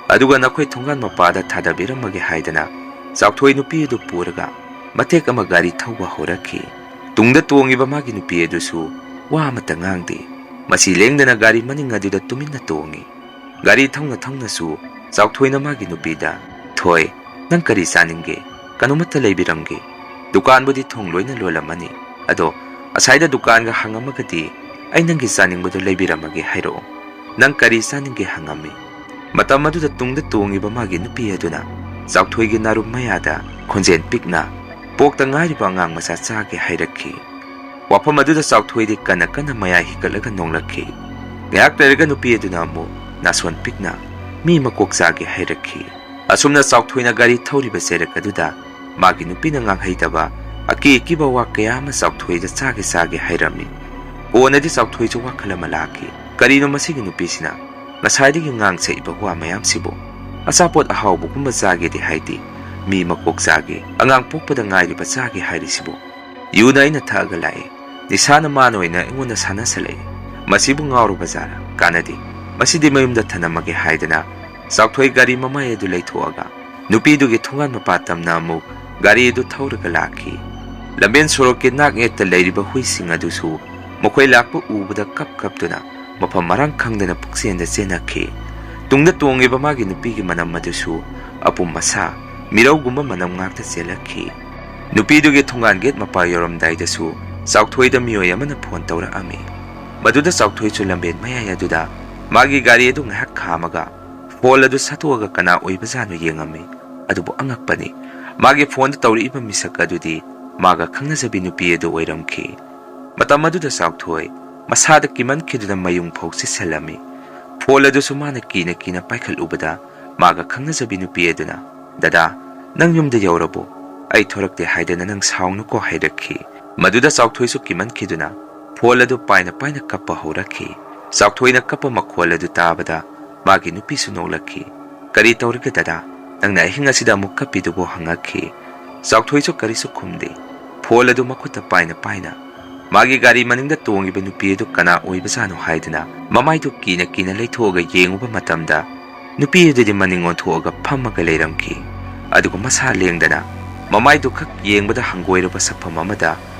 ꯑꯗꯨꯒ ꯅꯈꯣꯏ ꯊꯣꯡꯒꯥꯟ ꯃꯄꯥꯗ ꯊꯥꯗꯕꯤꯔꯝꯃꯒꯦ" ꯍꯥꯏꯗꯅ ꯆꯥꯎꯊꯣꯏ ꯅꯨꯄꯤ ꯑꯗꯨ ꯄꯨꯔꯒ ꯃꯇꯦꯛ ꯑꯃ ꯒꯥꯔꯤ ꯊꯧꯕ ꯍꯧꯔꯛꯈꯤ꯫ ꯇꯨꯡꯗ ꯇꯣꯡꯉꯤꯕ ꯃꯥꯒꯤ ꯅꯨꯄꯤ ꯑꯗꯨꯁꯨ ꯋꯥ ꯑꯃꯠꯇ ꯉꯥꯡꯗꯦ꯫ ꯃꯁꯤ ꯂꯦꯡꯗꯅ ꯒꯥꯔꯤ ꯃꯅꯤꯡ ꯑꯗꯨꯗ ꯇꯨꯃꯤꯟꯅ ꯇꯣꯡꯉꯤ꯫ ꯒꯥꯔꯤ ꯊꯧꯅ ꯊꯧꯅꯁꯨ ꯆꯥꯎꯊꯣꯏꯅ ꯃꯥꯒꯤ ꯅꯨꯄꯤꯗ, "ꯊꯣꯏ, ꯅꯪ ꯀꯔꯤ ꯆꯥꯅꯤꯡꯒꯦ? ꯀꯩꯅꯣꯃꯠꯇ ꯂꯩꯕꯤꯔꯝꯒꯦ꯫ ꯗꯨꯀꯥꯟꯕꯨꯗꯤ ꯊꯣꯡ ꯂꯣꯏꯅ ꯂꯣꯜꯂꯝꯃꯅꯤ, ꯑꯗꯣ ꯑꯁꯥꯏꯗ ꯗꯨꯀꯥꯟꯒ ꯍꯥꯡꯉꯝꯃꯒꯗꯤ ꯑꯩ ꯅꯪꯒꯤ ꯆꯥꯅꯤꯡꯕꯗꯨ ꯂꯩꯕꯤꯔꯝꯃꯒꯦ ꯍꯥꯏꯔꯛꯑꯣ꯫ ꯅꯪ ꯀꯔꯤ ꯆꯥꯅꯤꯡꯒꯦ?" ꯍꯪꯉꯝꯃꯤ꯫ ꯃꯇꯝ ꯑꯗꯨꯗ ꯇꯨꯡꯗ ꯇꯣꯡꯉꯤꯕ ꯃꯥꯒꯤ ꯅꯨꯄꯤ ꯑꯗꯨꯅ ꯆꯥꯎꯊꯣꯏꯒꯤ ꯅꯥꯔꯨꯝ ꯃꯌꯥꯗ ꯈꯣꯟꯖꯦꯜ ꯄꯤꯛꯅ, "ꯄꯣꯛꯇ ꯉꯥꯏꯔꯤꯕ ꯑꯉꯥꯡ ꯃꯆꯥ ꯆꯥꯒꯦ ꯍꯥꯏꯔꯛꯈꯤ"꯫ ꯋꯥꯐꯝ ꯑꯗꯨꯗ ꯆꯥꯎꯊꯣꯏꯗꯤ ꯀꯟꯅ ꯀꯟꯅ ꯃꯌꯥꯏ ꯍꯤꯒꯠꯂꯒ ꯅꯣꯡꯂꯛꯈꯤ꯫ ꯉꯥꯏꯍꯥꯛ ꯂꯩꯔꯒ ꯅꯨꯄꯤ ꯑꯗꯨꯅ ꯑꯃꯨꯛ ꯅꯥꯁꯣꯟ ꯄꯤꯛꯅ, "ꯃꯤ ꯃꯀꯣꯛ ꯆꯥꯒꯦ" ꯍꯥꯏꯔꯛꯈꯤ꯫ ꯑꯁꯨꯝꯅ ꯆꯥꯎꯊꯣꯏꯅ ꯒꯥꯔꯤ ꯊꯧꯔꯤꯕ ꯆꯩꯔꯛ ꯑꯗꯨꯗ ꯃꯥꯒꯤ ꯅꯨꯄꯤꯅ ꯉꯥꯡꯍꯩꯗꯕ ꯑꯀꯤ ꯑꯀꯤꯕ ꯋꯥ ꯀꯌꯥ ꯑꯃ ꯆꯥꯎꯊꯣꯏꯗ ꯆꯥꯒꯦ ꯆꯥꯒꯦ ꯍꯥꯏꯔꯝꯃꯤ꯫ ꯀꯣꯟꯅꯗꯤ ꯆꯥꯎꯊꯣꯏꯁꯨ ꯋꯥꯈꯜ ꯑꯃ ꯂꯥꯛꯈꯤ꯫ ꯀꯔꯤꯅꯣ ꯃꯁꯤꯒꯤ ꯅꯨꯄꯤꯁꯤꯅ ꯉꯁꯥꯏꯗꯒꯤ ꯉꯥꯡ ꯁꯛꯏꯕ ꯋꯥ ꯃꯌꯥꯝꯁꯤꯕꯨ? ꯑꯆꯥꯄꯣꯠ ꯑꯍꯥꯎꯕꯒꯨꯝꯕ ꯆꯥꯒꯦꯗꯤ ꯍꯥꯏꯗꯦ, ꯃꯤ ꯃꯀꯣꯛ ꯆꯥꯒꯦ, ꯑꯉꯥꯡ ꯄꯣꯛꯄꯗ ꯉꯥꯏꯔꯤꯕ ꯆꯥꯒꯦ ꯍꯥꯏꯔꯤꯁꯤꯕꯨ? ꯌꯨꯅ ꯑꯩꯅ ꯊꯛꯑꯒ ꯂꯥꯛꯑꯦ, ꯅꯤꯁꯥꯅ ꯃꯥꯅ ꯑꯣꯏꯅ ꯑꯩꯉꯣꯟꯗ ꯁꯥꯟꯅꯁꯜꯂꯛꯑꯦ꯫ ꯃꯁꯤꯕꯨ ꯉꯥꯎꯔꯕ ꯖꯥꯠꯂ? ꯀꯥꯟꯅꯗꯦ, ꯃꯁꯤꯗꯤ ꯃꯌꯨꯝꯗ ꯊꯅꯝꯃꯒꯦ ꯍꯥꯏꯗꯅ ꯆꯥꯎꯊꯣꯏ ꯒꯥꯔꯤ ꯃꯃꯥꯏ ꯑꯗꯨ ꯂꯩꯊꯣꯛꯑꯒ ꯅꯨꯄꯤꯗꯨꯒꯤ ꯊꯣꯡꯒꯥꯟ ꯃꯄꯥ ꯇꯝꯅ ꯑꯃꯨꯛ ꯒꯥꯔꯤ ꯑꯗꯨ ꯊꯧꯔꯒ ꯂꯥꯛꯈꯤ꯫ ꯂꯝꯕꯦꯟ ꯁꯣꯔꯣꯛꯀꯤ ꯅꯥꯛ ꯌꯦꯠꯇ ꯂꯩꯔꯤꯕ ꯍꯨꯏꯁꯤꯡ ꯑꯗꯨꯁꯨ ꯃꯈꯣꯏ ꯂꯥꯛꯄ ꯎꯕꯗ ꯀꯞ ꯀꯞꯇꯨꯅ ꯃꯐꯝ ꯃꯔꯥꯡ ꯈꯪꯗꯅ ꯄꯨꯛꯆꯦꯟꯗ ꯆꯦꯟꯅꯈꯤ꯫ ꯇꯨꯡꯗ ꯇꯣꯡꯂꯤꯕ ꯃꯥꯒꯤ ꯅꯨꯄꯤꯒꯤ ꯃꯅꯝ ꯑꯗꯨꯁꯨ ꯑꯄꯨꯝ ꯑꯁꯥ ꯃꯤꯔꯧꯒꯨꯝꯕ ꯃꯅꯝ ꯉꯥꯛꯇ ꯆꯦꯜꯂꯛꯈꯤ꯫ ꯅꯨꯄꯤꯗꯨꯒꯤ ꯊꯣꯡꯒꯥꯟ ꯒꯦꯠ ꯃꯄꯥ ꯌꯧꯔꯝꯗꯥꯏꯗꯁꯨ ꯆꯥꯎꯊꯣꯏꯗ ꯃꯤꯑꯣꯏ ꯑꯃꯅ ꯐꯣꯟ ꯇꯧꯔꯛꯑꯝꯃꯤ꯫ ꯃꯗꯨꯗ ꯆꯥꯎꯊꯣꯏꯁꯨ ꯂꯝꯕꯦꯟ ꯃꯌꯥꯏ ꯑꯗꯨꯗ ꯃꯥꯒꯤ ꯒꯥꯔꯤ ꯑꯗꯨ ꯉꯥꯏꯍꯥꯛ ꯈꯥꯝꯃꯒ ꯐꯣꯟ ꯑꯗꯨ ꯁꯠꯇꯣꯛꯑꯒ ꯀꯅꯥ ꯑꯣꯏꯕꯖꯥꯠꯅꯣ ꯌꯦꯡꯉꯝꯃꯤ꯫ ꯑꯗꯨꯕꯨ ꯑꯉꯛꯄꯅꯤ, ꯃꯥꯒꯤ ꯐꯣꯟꯗ ꯇꯧꯔꯛꯏꯕ ꯃꯤꯁꯛ ꯑꯗꯨꯗꯤ ꯃꯥꯒ ꯈꯪꯅꯖꯕꯤ ꯅꯨꯄꯤ ꯑꯗꯨ ꯑꯣꯏꯔꯝꯈꯤ꯫ ꯃꯇꯝ ꯑꯗꯨꯗ ꯆꯥꯎꯊꯣꯏ ꯃꯁꯥꯗ ꯀꯤꯃꯟꯈꯤꯗꯨꯅ ꯃꯌꯨꯡ ꯐꯥꯎ ꯆꯤꯠꯁꯤꯜꯂꯝꯃꯤ꯫ ꯐꯣꯟ ꯑꯗꯨꯁꯨ ꯃꯥꯅ ꯀꯤꯅ ꯀꯤꯅ ꯄꯥꯏꯈꯠꯂꯨꯕꯗ ꯃꯥꯒ ꯈꯪꯅꯖꯕꯤ ꯅꯨꯄꯤ ꯑꯗꯨꯅ, "ꯗꯗꯥ, ꯅꯪ ꯌꯨꯝꯗ ꯌꯧꯔꯕꯣ? ꯑꯩ ꯊꯣꯔꯛꯇꯦ ꯍꯥꯏꯗꯅ ꯅꯪ ꯁꯥꯎꯅꯨꯀꯣ" ꯍꯥꯏꯔꯛꯈꯤ꯫ ꯃꯗꯨꯗ ꯆꯥꯎꯊꯣꯏꯁꯨ ꯀꯤꯃꯟꯈꯤꯗꯨꯅ ꯐꯣꯟ ꯑꯗꯨ ꯄꯥꯏꯅ ꯄꯥꯏꯅ ꯀꯞꯄ ꯍꯧꯔꯛꯈꯤ꯫ ꯆꯥꯎꯊꯣꯏꯅ ꯀꯞꯄ ꯃꯈꯣꯜ ꯑꯗꯨ ꯇꯥꯕꯗ ꯃꯥꯒꯤ ꯅꯨꯄꯤꯁꯨ ꯅꯣꯛꯂꯛꯈꯤ꯫ "ꯀꯔꯤ ꯇꯧꯔꯒꯦ ꯗꯗꯥ? ꯅꯪꯅ ꯑꯍꯤꯡ ꯑꯁꯤꯗ ꯑꯃꯨꯛ ꯀꯞꯄꯤꯗꯨꯕꯨ?" ꯍꯪꯉꯛꯈꯤ꯫ ꯆꯥꯎꯊꯣꯏꯁꯨ ꯀꯔꯤꯁꯨ ꯈꯨꯝꯗꯦ꯫ ꯐꯣꯟ ꯑꯗꯨ ꯃꯈꯨꯠꯇ ꯄꯥꯏꯅ ꯄꯥꯏꯅ ꯃꯥꯒꯤ ꯒꯥꯔꯤ ꯃꯅꯤꯡꯗ ꯇꯣꯡꯉꯤꯕ ꯅꯨꯄꯤ ꯑꯗꯨ ꯀꯅꯥ ꯑꯣꯏꯕꯖꯥꯠꯅꯣ ꯍꯥꯏꯗꯨꯅ ꯃꯃꯥꯏꯗꯨ ꯀꯤꯅ ꯀꯤꯅ ꯂꯩꯊꯣꯛꯑꯒ ꯌꯦꯡꯉꯨꯕ ꯃꯇꯝꯗ, ꯅꯨꯄꯤ ꯑꯗꯨꯗꯤ ꯃꯅꯤꯡ ꯑꯣꯟꯊꯣꯛꯑꯒ ꯐꯝꯃꯒ ꯂꯩꯔꯝꯈꯤ꯫ ꯑꯗꯨꯒ ꯃꯁꯥ ꯂꯦꯡꯗꯅ ꯃꯃꯥꯏꯗꯨ ꯈꯛ ꯌꯦꯡꯕꯗ ꯍꯪꯒꯣꯏꯔꯕ ꯁꯛꯐꯝ ꯑꯃꯗ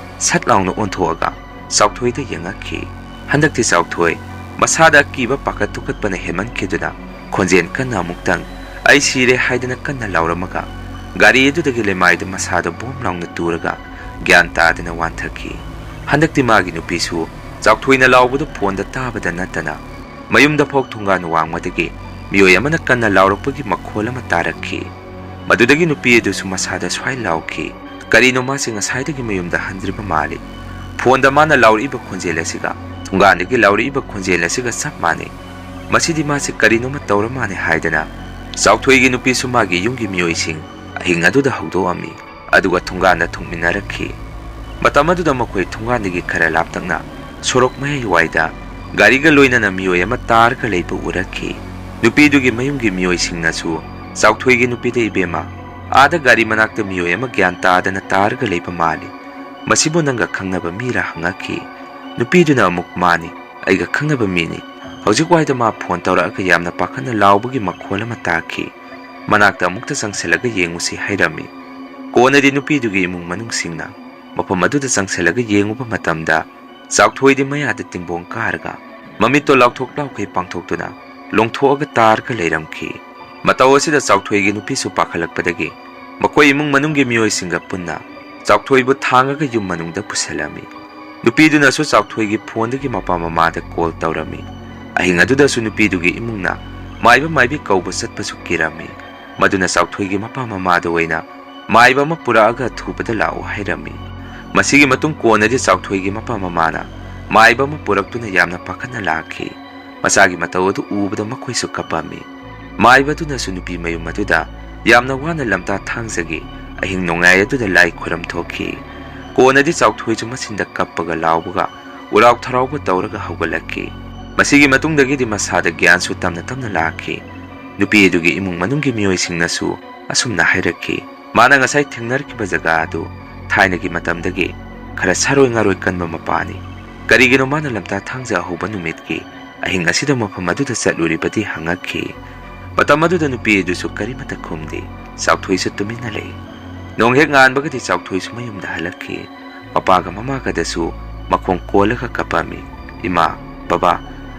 ꯁꯠ ꯂꯥꯎꯅ ꯑꯣꯟꯊꯣꯛꯑꯒ ꯆꯥꯎꯊꯣꯏꯗ ꯌꯦꯡꯉꯛꯈꯤ꯫ ꯍꯟꯗꯛꯇꯤ ꯆꯥꯎꯊꯣꯏ ꯃꯁꯥꯗ ꯑꯀꯤꯕ ꯄꯥꯈꯠ ꯊꯨꯀꯠꯄꯅ ꯍꯦꯟꯃꯟꯈꯤꯗꯨꯅ ꯈꯣꯟꯖꯦꯜ ꯀꯟꯅ ꯑꯃꯨꯛꯇꯪ "ꯑꯩ ꯁꯤꯔꯦ" ꯍꯥꯏꯗꯅ ꯀꯟꯅ ꯂꯥꯎꯔꯝꯃꯒ ꯒꯥꯔꯤ ꯑꯗꯨꯗꯒꯤ ꯂꯩꯃꯥꯏꯗ ꯃꯁꯥꯗ ꯕꯣꯝ ꯂꯥꯎꯅ ꯇꯨꯔꯒ ꯒ꯭ꯌꯥꯟ ꯇꯥꯗꯅ ꯋꯥꯟꯊꯈꯤ꯫ ꯍꯟꯗꯛꯇꯤ ꯃꯥꯒꯤ ꯅꯨꯄꯤꯁꯨ ꯆꯥꯎꯊꯣꯏꯅ ꯂꯥꯎꯕꯗꯨ ꯐꯣꯟꯗ ꯇꯥꯕꯗ ꯅꯠꯇꯅ ꯃꯌꯨꯝꯗ ꯐꯥꯎ ꯊꯣꯡꯒꯥꯟ ꯋꯥꯡꯃꯗꯒꯤ ꯃꯤꯑꯣꯏ ꯑꯃꯅ ꯀꯟꯅ ꯂꯥꯎꯔꯛꯄꯒꯤ ꯃꯈꯣꯜ ꯑꯃ ꯇꯥꯔꯛꯈꯤ꯫ ꯃꯗꯨꯗꯒꯤ ꯅꯨꯄꯤ ꯑꯗꯨꯁꯨ ꯃꯁꯥꯗ ꯁ꯭ꯋꯥꯏ ꯂꯥꯎꯈꯤ꯫ ꯀꯔꯤꯅꯣ ꯃꯥꯁꯦ ꯉꯁꯥꯏꯗꯒꯤ ꯃꯌꯨꯝꯗ ꯍꯟꯗ꯭ꯔꯤꯕ ꯃꯥꯜꯂꯤ꯫ ꯐꯣꯟꯗ ꯃꯥꯅ ꯂꯥꯎꯔꯛꯏꯕ ꯈꯣꯟꯖꯦꯜ ꯑꯁꯤꯒ ꯊꯣꯡꯒꯥꯟꯗꯒꯤ ꯂꯥꯎꯔꯛꯏꯕ ꯈꯣꯟꯖꯦꯜ ꯑꯁꯤꯒ ꯆꯞ ꯃꯥꯟꯅꯩ꯫ ꯃꯁꯤꯗꯤ ꯃꯥꯁꯦ ꯀꯔꯤꯅꯣꯃ ꯇꯧꯔ ꯃꯥꯜꯂꯦ ꯍꯥꯏꯗꯅ ꯆꯥꯎꯊꯣꯏꯒꯤ ꯅꯨꯄꯤꯁꯨ ꯃꯥꯒꯤ ꯌꯨꯝꯒꯤ ꯃꯤꯑꯣꯏꯁꯤꯡ ꯑꯍꯤꯡ ꯑꯗꯨꯗ ꯍꯧꯗꯣꯛꯑꯝꯃꯤ꯫ ꯑꯗꯨꯒ ꯊꯣꯡꯒꯥꯟꯗ ꯊꯣꯛꯃꯤꯟꯅꯔꯛꯈꯤ꯫ ꯃꯇꯝ ꯑꯗꯨꯗ ꯃꯈꯣꯏ ꯊꯣꯡꯒꯥꯟꯗꯒꯤ ꯈꯔ ꯂꯥꯞꯇꯛꯅ ꯁꯣꯔꯣꯛ ꯃꯌꯥꯏ ꯋꯥꯏꯗ ꯒꯥꯔꯤꯒ ꯂꯣꯏꯅꯅ ꯃꯤꯑꯣꯏ ꯑꯃ ꯇꯥꯔꯒ ꯂꯩꯕ ꯎꯔꯛꯈꯤ꯫ ꯅꯨꯄꯤꯗꯨꯒꯤ ꯃꯌꯨꯝꯒꯤ ꯃꯤꯑꯣꯏꯁꯤꯡꯅꯁꯨ ꯆꯥꯎꯊꯣꯏꯒꯤ ꯅꯨꯄꯤꯗ, "ꯏꯕꯦꯝꯃ, ꯑꯥꯗ ꯒꯥꯔꯤ ꯃꯅꯥꯛꯇ ꯃꯤꯑꯣꯏ ꯑꯃ ꯒ꯭ꯌꯥꯟ ꯇꯥꯗꯅ ꯇꯥꯔꯒ ꯂꯩꯕ ꯃꯥꯜꯂꯤ꯫ ꯃꯁꯤꯕꯨ ꯅꯪꯒ ꯈꯪꯅꯕ ꯃꯤꯔꯥ?" ꯍꯪꯉꯛꯈꯤ꯫ ꯅꯨꯄꯤꯗꯨꯅ ꯑꯃꯨꯛ, "ꯃꯥꯅꯤ, ꯑꯩꯒ ꯈꯪꯅꯕ ꯃꯤꯅꯤ꯫ ꯍꯧꯖꯤꯛ ꯋꯥꯏꯗ ꯃꯥ ꯐꯣꯟ ꯇꯧꯔꯛꯑꯒ ꯌꯥꯝꯅ ꯄꯥꯈꯠꯅ ꯂꯥꯎꯕꯒꯤ ꯃꯈꯣꯜ ꯑꯃ ꯇꯥꯈꯤ꯫ ꯃꯅꯥꯛꯇ ꯑꯃꯨꯛꯇ ꯆꯪꯁꯤꯜꯂꯒ ꯌꯦꯡꯉꯨꯁꯤ" ꯍꯥꯏꯔꯝꯃꯤ꯫ ꯀꯣꯟꯅꯗꯤ ꯅꯨꯄꯤꯗꯨꯒꯤ ꯏꯃꯨꯡ ꯃꯅꯨꯡꯁꯤꯡꯅ ꯃꯐꯝ ꯑꯗꯨꯗ ꯆꯪꯁꯤꯜꯂꯒ ꯌꯦꯡꯉꯨꯕ ꯃꯇꯝꯗ ꯆꯥꯎꯊꯣꯏꯗꯤ ꯃꯌꯥꯗ ꯇꯤꯡꯕꯣꯡ ꯀꯥꯔꯒ ꯃꯃꯤꯠꯇꯣ ꯂꯥꯎꯊꯣꯛ ꯂꯥꯎꯈꯩ ꯄꯥꯡꯊꯣꯛꯇꯨꯅ ꯂꯣꯡꯊꯣꯛꯑꯒ ꯇꯥꯔꯒ ꯂꯩꯔꯝꯈꯤ꯫ ꯃꯇꯧ ꯑꯁꯤꯗ ꯆꯥꯎꯊꯣꯏꯒꯤ ꯅꯨꯄꯤꯁꯨ ꯄꯥꯈꯠꯂꯛꯄꯗꯒꯤ ꯃꯈꯣꯏ ꯏꯃꯨꯡ ꯃꯅꯨꯡꯒꯤ ꯃꯤꯑꯣꯏꯁꯤꯡꯒ ꯄꯨꯟꯅ ꯆꯥꯎꯊꯣꯏꯕꯨ ꯊꯥꯡꯉꯒ ꯌꯨꯝ ꯃꯅꯨꯡꯗ ꯄꯨꯁꯤꯜꯂꯝꯃꯤ꯫ ꯅꯨꯄꯤꯗꯨꯅꯁꯨ ꯆꯥꯎꯊꯣꯏꯒꯤ ꯐꯣꯟꯗꯒꯤ ꯃꯄꯥ ꯃꯃꯥꯗ ꯀꯣꯜ ꯇꯧꯔꯝꯃꯤ꯫ ꯑꯍꯤꯡ ꯑꯗꯨꯗꯁꯨ ꯅꯨꯄꯤꯗꯨꯒꯤ ꯏꯃꯨꯡꯅ ꯃꯥꯏꯕ ꯃꯥꯏꯕꯤ ꯀꯧꯕ ꯆꯠꯄꯁꯨ ꯀꯤꯔꯝꯃꯤ꯫ ꯃꯗꯨꯅ ꯆꯥꯎꯊꯣꯏꯒꯤ ꯃꯄꯥ ꯃꯃꯥꯗ ꯑꯣꯏꯅ ꯃꯥꯏꯕ ꯑꯃ ꯄꯨꯔꯛꯑꯒ ꯊꯨꯕꯗ ꯂꯥꯛꯎ ꯍꯥꯏꯔꯝꯃꯤ꯫ ꯃꯁꯤꯒꯤ ꯃꯇꯨꯡ ꯀꯣꯟꯅꯗꯤ ꯆꯥꯎꯊꯣꯏꯒꯤ ꯃꯄꯥ ꯃꯃꯥꯅ ꯃꯥꯏꯕ ꯑꯃ ꯄꯨꯔꯛꯇꯨꯅ ꯌꯥꯝꯅ ꯄꯥꯈꯠꯅ ꯂꯥꯛꯈꯤ꯫ ꯃꯆꯥꯒꯤ ꯃꯇꯧ ꯑꯗꯨ ꯎꯕꯗ ꯃꯈꯣꯏꯁꯨ ꯀꯞꯄꯝꯃꯤ꯫ ꯃꯥꯏꯕꯗꯨꯅꯁꯨ ꯅꯨꯄꯤ ꯃꯌꯨꯝ ꯑꯗꯨꯗ ꯌꯥꯝꯅ ꯋꯥꯅ ꯂꯝꯇꯥ ꯊꯥꯡꯖꯒꯤ ꯑꯍꯤꯡ ꯅꯣꯡꯌꯥꯏ ꯑꯗꯨꯗ ꯂꯥꯏ ꯈꯨꯔꯝ ꯊꯣꯛꯈꯤ꯫ ꯀꯣꯟꯅꯗꯤ ꯆꯥꯎꯊꯣꯏꯁꯨ ꯃꯆꯤꯟꯗ ꯀꯞꯄꯒ ꯂꯥꯎꯕꯒ ꯎꯔꯥꯎ ꯊꯔꯥꯎꯕ ꯇꯧꯔꯒ ꯍꯧꯒꯠꯂꯛꯈꯤ꯫ ꯃꯁꯤꯒꯤ ꯃꯇꯨꯡꯗꯒꯤꯗꯤ ꯃꯁꯥꯗ ꯒ꯭ꯌꯥꯟꯁꯨ ꯇꯞꯅ ꯇꯞꯅ ꯂꯥꯛꯈꯤ꯫ ꯅꯨꯄꯤ ꯑꯗꯨꯒꯤ ꯏꯃꯨꯡ ꯃꯅꯨꯡꯒꯤ ꯃꯤꯑꯣꯏꯁꯤꯡꯅꯁꯨ ꯑꯁꯨꯝꯅ ꯍꯥꯏꯔꯛꯈꯤ, ꯃꯥꯅ ꯉꯁꯥꯏ ꯊꯦꯡꯅꯔꯛꯈꯤꯕ ꯖꯒꯥ ꯑꯗꯨ ꯊꯥꯏꯅꯒꯤ ꯃꯇꯝꯗꯒꯤ ꯈꯔ ꯁꯥꯔꯣꯏ ꯉꯥꯔꯣꯏ ꯀꯟꯕ ꯃꯄꯥꯅꯤ꯫ ꯀꯔꯤꯒꯤꯅꯣ ꯃꯥꯅ ꯂꯝꯇꯥ ꯊꯥꯡꯖ ꯑꯍꯧꯕ ꯅꯨꯃꯤꯠꯀꯤ ꯑꯍꯤꯡ ꯑꯁꯤꯗ ꯃꯐꯝ ꯑꯗꯨꯗ ꯆꯠꯂꯨꯔꯤꯕꯗꯤ ꯍꯪꯉꯛꯈꯤ꯫ ꯃꯇꯝ ꯑꯗꯨꯗ ꯅꯨꯄꯤ ꯑꯗꯨꯁꯨ ꯀꯔꯤꯃꯠꯇ ꯈꯨꯝꯗꯦ꯫ ꯆꯥꯎꯊꯣꯏꯁꯨ ꯇꯨꯃꯤꯟꯅ ꯂꯩ꯫ ꯅꯣꯡ ꯍꯦꯛ ꯉꯥꯟꯕꯒꯗꯤ ꯆꯥꯎꯊꯣꯏꯁꯨ ꯃꯌꯨꯝꯗ ꯍꯜꯂꯛꯈꯤ꯫ ꯃꯄꯥꯒ ꯃꯃꯥꯒꯗꯁꯨ ꯃꯈꯣꯡ ꯀꯣꯜꯂꯒ ꯀꯞꯄꯝꯃꯤ꯫ "ꯏꯃꯥ, ꯕꯕꯥ,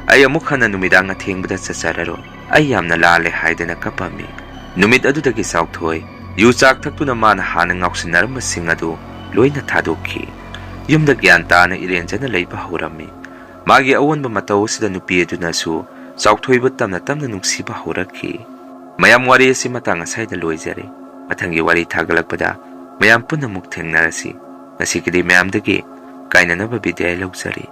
ꯑꯩ ꯑꯃꯨꯛ ꯍꯟꯅ ꯅꯨꯃꯤꯗꯥꯡ ꯑꯊꯦꯡꯕꯗ ꯆꯠꯆꯔꯔꯣꯏ꯫ ꯑꯩ ꯌꯥꯝꯅ ꯂꯥꯜꯂꯦ" ꯍꯥꯏꯗꯅ ꯀꯞꯄꯝꯃꯤ꯫ ꯅꯨꯃꯤꯠ ꯑꯗꯨꯗꯒꯤ ꯆꯥꯎꯊꯣꯏ ꯌꯨ ꯆꯥꯛ ꯊꯛꯇꯨꯅ ꯃꯥꯅ ꯍꯥꯟꯅ ꯉꯥꯎꯁꯤꯟꯅꯔꯝꯕꯁꯤꯡ ꯑꯗꯨ ꯂꯣꯏꯅ ꯊꯥꯗꯣꯛꯈꯤ꯫ ꯌꯨꯝꯗ ꯒ꯭ꯌꯥꯟ ꯇꯥꯅ ꯏꯔꯦꯟꯖꯅ ꯂꯩꯕ ꯍꯧꯔꯝꯃꯤ꯫ ꯃꯥꯒꯤ ꯑꯑꯣꯟꯕ ꯃꯇꯧ ꯑꯁꯤꯗ ꯅꯨꯄꯤ ꯑꯗꯨꯅꯁꯨ ꯆꯥꯎꯊꯣꯏꯕꯨ ꯇꯞꯅ ꯇꯞꯅ ꯅꯨꯡꯁꯤꯕ ꯍꯧꯔꯛꯈꯤ꯫ ꯃꯌꯥꯝ, ꯋꯥꯔꯤ ꯑꯁꯤ ꯃꯇꯥꯡ ꯑꯁ꯭ꯋꯥꯏꯗ ꯂꯣꯏꯖꯔꯦ꯫ ꯃꯊꯪꯒꯤ ꯋꯥꯔꯤ ꯊꯥꯒꯠꯂꯛꯄꯗ ꯃꯌꯥꯝ ꯄꯨꯟꯅ ꯑꯃꯨꯛ ꯊꯦꯡꯅꯔꯁꯤ꯫ ꯉꯁꯤꯒꯤꯗꯤ ꯃꯌꯥꯝꯗꯒꯤ ꯀꯥꯏꯅꯅꯕ ꯕꯤꯗꯥꯏ ꯂꯧꯖꯔꯤ꯫